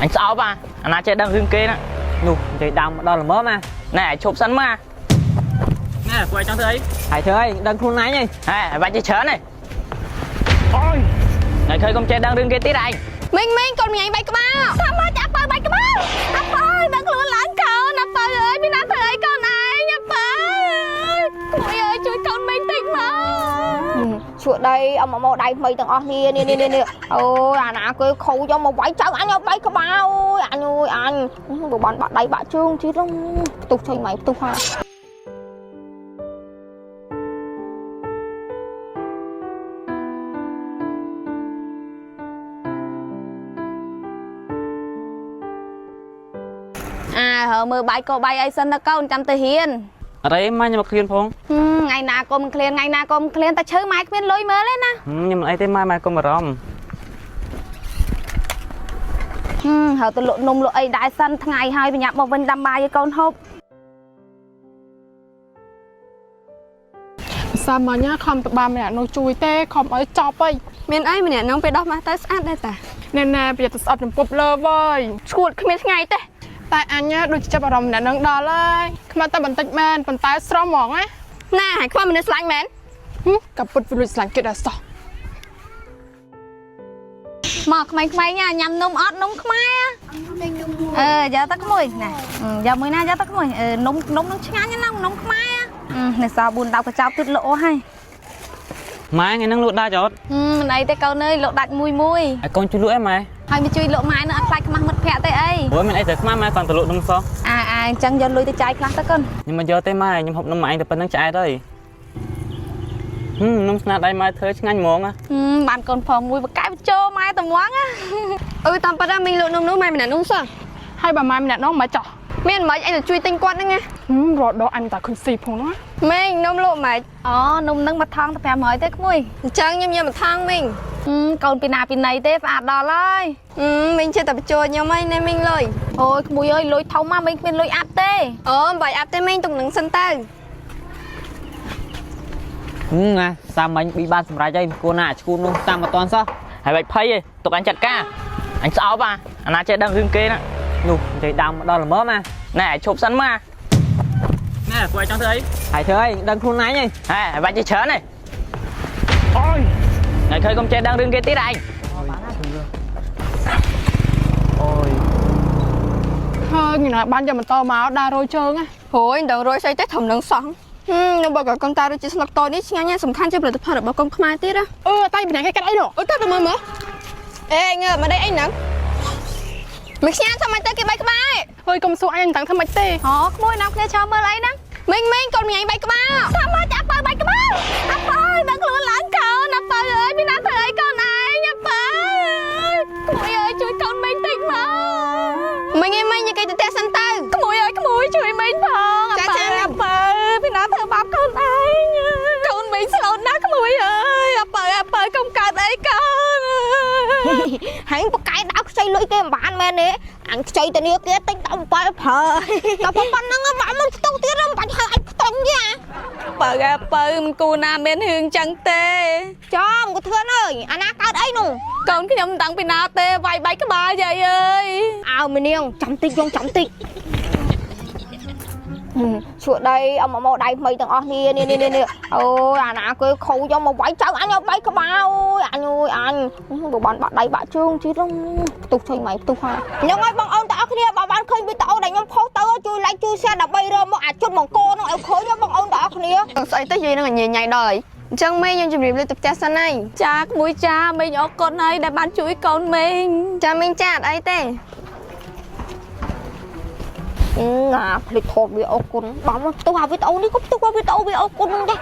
អញស្អប់អាអាណាចេះដឹងរឿងគេណា នោះនិយាយដើមដល់ល្មមណា ណែឈប់សិនមកណែពួកឯងចង់ធ្វើអី ហើយធ្វើអីដឹងខ្លួនឯងហី ហេបាច់ចេះច្រើនទេអូយណែឃើញកុំចេះដឹងរឿងគេទៀតឯង មីងមីងកូនមីងឯងបែកក្បាលថាមកចាប៉ៅបែកក្បាលអាប៉ៅដឹងខ្លួនឡើងកូនអាប៉ៅអើយមានណាធ្វើអីកូនឯងអាប៉ៅក្មួយអើយជួយកូនមីងតិចមក ឈួតដីអមមកដៃថ្មីទាំងអស់គ្នានេះនេះនេះអូយអាណាគេខូចយកមកវាយចៅអញឲ្យបែកក្បាលអូយអញអើយអញបើបានបាក់ដៃបាក់ជើងទៀតផ្ទុះឆៃម៉ៃផ្ទុះហា អាហើមើលបាយកោបាយអីសិនតកូនចាំទៅរៀន អត់អីម៉ែខ្ញុំមកឃ្លានផង ថ្ងៃណាក៏មិនឃ្លានថ្ងៃណាក៏មិនឃ្លានតែឈឺម៉ែគ្មានលុយមើលទេណា ខ្ញុំមិនអីទេម៉ែម៉ែកុំបារម្ភ ហើទៅលក់នំលក់អីដែរសិនថ្ងៃហើយប្រញាប់មកវិញដាំបាយឲ្យកូនហូប សាមញ្ញខំតបានម្នាក់នោះជួយទេខំឲ្យចប់ហី មានអីម្នាក់នងពេលដោះម៉ាស់ទៅស្អាតដែរតា ណែណែប្រយ័ត្នទៅស្អប់ចំពប់លើវើយ ឈួតគ្មានថ្ងៃទេ តែអញដូចចាប់អារម្មណ៍ម្នាក់នឹងដល់ហើយខ្មាត់តែបន្តិចមែនប៉ុន្តែស្រស់ហ្មងណា ណាហើយខ្វះមនុស្សស្លាញ់មែន ក៏ពុតវាលួចស្លាញ់គេដែរសោះ មកក្មេងៗញ៉ាំនំអត់នំខ្មែរអឺយកទៅក្មួយណាយកមួយណាយកទៅក្មួយនំនំនឹងឆ្ងាញ់ណាស់នំខ្មែរនេះសល់4 10កញ្ចប់ទៀតល្អហើយ ម៉ែថ្ងៃហ្នឹងលក់ដាច់អត់ មិនអីទេកូនអើយលក់ដាច់មួយមួយ ឲ្យកូនជួយលក់អីម៉ែ ហើយមកជួយលក់ម៉ែនឹងអត់ខ្លាចខ្មាស់មិត្តភក្តិទេអី ព្រោះមានអីត្រូវខ្មាស់ម៉ែគាត់ទៅលក់នំសោះ អាអាអញ្ចឹងយកលុយទៅចាយខ្លះទៅកូន ខ្ញុំមិនយកទេម៉ែខ្ញុំហូបនំម៉ែឯងតែប៉ុណ្្នឹងឆ្អែតហើយហឹមនំស្នាដៃម៉ែធ្វើឆ្ងាញ់ហ្មងណា បានកូនផងមួយបកែបចូលម៉ែតម្ង អឺតាមប៉ាត់មីងលក់នំនោះម៉ែម្នាក់នោះសោះ ហើយបើម៉ែម្នាក់នោះមិនចោះ មានមិនអញទៅជួយទិញគាត់ហ្នឹងណា រត់ដល់អញតែឃើញស៊ីផងណា មីងនំលក់មិន អូនំនឹងមួយថងតែ500ទេក្មួយ អញ្ចឹងខ្ញុំយកមួយថងមីង កូនពីណាពីណីទេស្អាតដល់ហើយ មីងចេះតែបញ្ចូលខ្ញុំហីណែមីងលុយ អូយក្មួយអើយលុយធំមកមីងគ្មានលុយអាប់ទេ អូមិនបាច់អាប់ទេមីងទុកនឹងសិនទៅ ណាសាមញ្ញប៊ីបានសម្រេចហើយគួរណាឈួតនោះតាមអត់តាន់សោះ ហើយបាច់ភ័យទេទុកអញចាត់ការអញស្អប់អាអាណាចេះដឹងរឿងគេណា នោះនិយាយដើមដល់ល្មមណា ណែឈប់សិនមកណែពួកឯងចង់ធ្វើអី ហើយធ្វើអីដឹងខ្លួនឯងហី ហេបាច់ចេះច្រើនទេអូយណែឃើញកុំចេះដឹងរឿងគេទៀតឯង អូយ ហើយថ្ងៃណាបានយកបន្តមកដើររយជើងណា ហួយមិនដឹងរយស្អីទេធំនឹងសោះនំបើក៏កុំតាដូចជាស្លឹកតនេះឆ្ងាញ់ណាស់សំខាន់ជាផលិតផលរបស់កុំខ្មែរទៀតណា អឺតែម្នាក់គេកាត់អីនោះ អូតើទៅមើលមើលអេងើមកដេកអីហ្នឹងមិនខ្ញាល់ធ្វើម៉េចទៅគេបែកក្បាល ហើយកុំសួរអញមិនដឹងធ្វើម៉េចទេ អូក្មួយនាំគ្នាឈរមើលអីហ្នឹង មីងមីងកូនមីងឯងបែកក្បាល ថាមកចាប៉ៅបែកក្បាលអាប៉ៅដឹងខ្លួនឡើងកូនអាប៉ៅអើយមានណាធ្វើអីកូនឯងអាប៉ៅក្មួយអើយជួយកូនមីងតិចមក មីងឯងមីងយកគេទៅផ្ទះសិនទៅ ក្មួយអើយក្មួយជួយមីងផងអាប៉ៅអាប៉ៅពីណាធ្វើបាបកូនឯងកូនមីងស្លូតណាស់ក្មួយអើយអាប៉ៅអាប៉ៅកុំកើតអីកូន ហើយបកែដើរខ្ចីលុយគេមិនបានមែនទេអញខ្ចីធនាគារទិញ17ប្រើតែប៉ុណ្្នឹងបាក់មិនផ្ទុះទៀតមិនបាច់ហៅអញផ្ទុំទេអា បើអាបើមិនគូណាមានរឿងចឹងទេ ចំក៏ធ្វើអើយអាណាកើតអីនោះ កូនខ្ញុំមិនដឹងពីណាទេវាយបែកក្បាលយាយអើយ អើមីនាងចាំតិចយងចាំតិចឈួតដីអមមកដៃថ្មីទាំងអស់គ្នានេះនេះនេះអូយអាណាគេខូចយកមកវាយចៅអញឲ្យបែកក្បាលអូយអញអើយអញបើបានបាក់ដៃបាក់ជើងទៀតផ្ទុះឆៃម៉ៃផ្ទុះហាខ្ញុំឲ្យបងអូនទាំងអស់គ្នាបើបានឃើញវីដេអូដែលខ្ញុំផុសទៅជួយ like ជួយ share ដើម្បីរកមកអាជុតមង្គលនោះឲ្យឃើញបងអូនទាំងអស់គ្នា ស្អីទៅយាយនឹងញញញ៉ៃដល់ហើយអញ្ចឹងមីងខ្ញុំជម្រាបលាទៅផ្ទះសិនហើយ ចាក្មួយចាមីងអរគុណហើយដែលបានជួយកូនមីង ចាមីងចាអត់អីទេ ណាភ្លេចថតវាអរគុណបងផ្ទុះអាវីដេអូនេះក៏ផ្ទុះអាវីដេអូវាអរគុណហ្នឹងដែរ